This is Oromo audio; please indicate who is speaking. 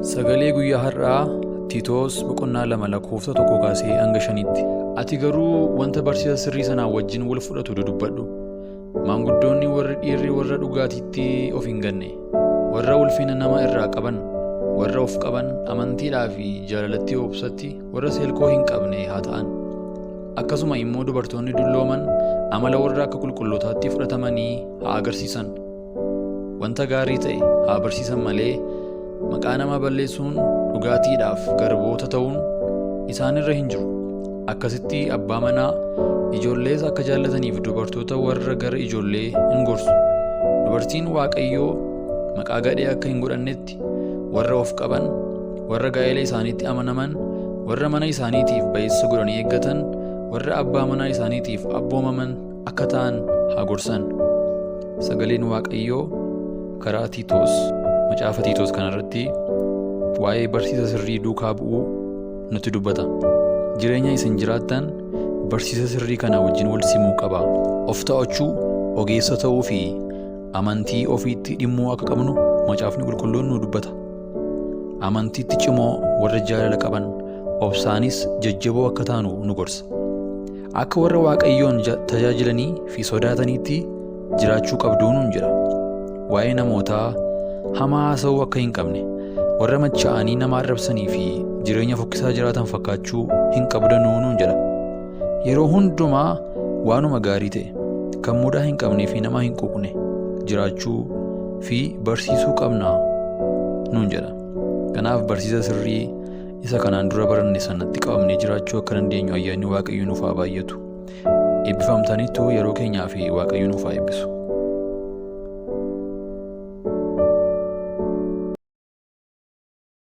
Speaker 1: Sagalee guyyaa har'aa Tiitoos boqonnaa 2 lakkoofsa 1 kaasee hanga 5tti. Ati garuu wanta barsiisa sirrii sanaa wajjin wal fudhatu dudubbadhu. Maanguddoonni warri dhiirri warra dhugaatiitti of hin ganne, warra ulfina nama irraa qaban, warra of qaban, amantiidhaa fi jaalalatti obsatti warra seelkoo hin qabne haa ta'an. Akkasuma immoo dubartoonni dullooman amala warra akka qulqullootaatti fudhatamanii haa agarsiisan. Wanta gaarii ta'e haa barsiisan malee maqaa namaa balleessuun dhugaatiidhaaf garboota ta'uun isaan irra hin jiru. Akkasitti abbaa manaa ijoollees akka jaallataniif dubartoota warra gara ijoollee hin gorsu. Dubartiin Waaqayyoo maqaa gadhee akka hin godhannetti warra of qaban, warra gaa'ela isaaniitti amanaman, warra mana isaaniitiif ba'eessa godhanii eeggatan, warra abbaa manaa isaaniitiif abboomaman akka ta'an haa gorsan. Sagaleen Waaqayyoo karaa Tiitoos, macaafa Tiitoos kanarratti waa'ee barsiisa sirrii duukaa bu'uu nutti dubbata. Jireenya isin jiraattan barsiisa sirrii kana wajjin wal simuu qaba. Of to'achuu, ogeessa ta'uu fi amantii ofiitti dhimmuu akka qabnu macaafni qulqulluun nu dubbata. Amantiitti cimoo warra jaalala qaban obsaanis jajjaboo akka taanu nu gorsa. Akka warra Waaqayyoon tajaajilanii fi sodaataniitti jiraachuu qabduu nuun jedha. Waa'ee namootaa hamaa haasa'uu akka hin qabne, warra machaa'anii nama arrabsanii fi jireenya fokkisaa jiraatan fakkaachuu hin qabdanuu nuun jedha. Yeroo hundumaa waanuma gaarii ta'e, kan mudaa hin qabnee fi nama hin quuqne jiraachuu fi barsiisuu qabna nuun jedha. Kanaaf barsiisa sirrii isa kanaan dura baranne sanatti qabamnee jiraachuu akka dandeenyu ayyaanni Waaqayyo nuuf haa baay'atu. Eebbifamtaniittu yeroo keenyaa fi Waaqayyo nuuf haa eebbisu.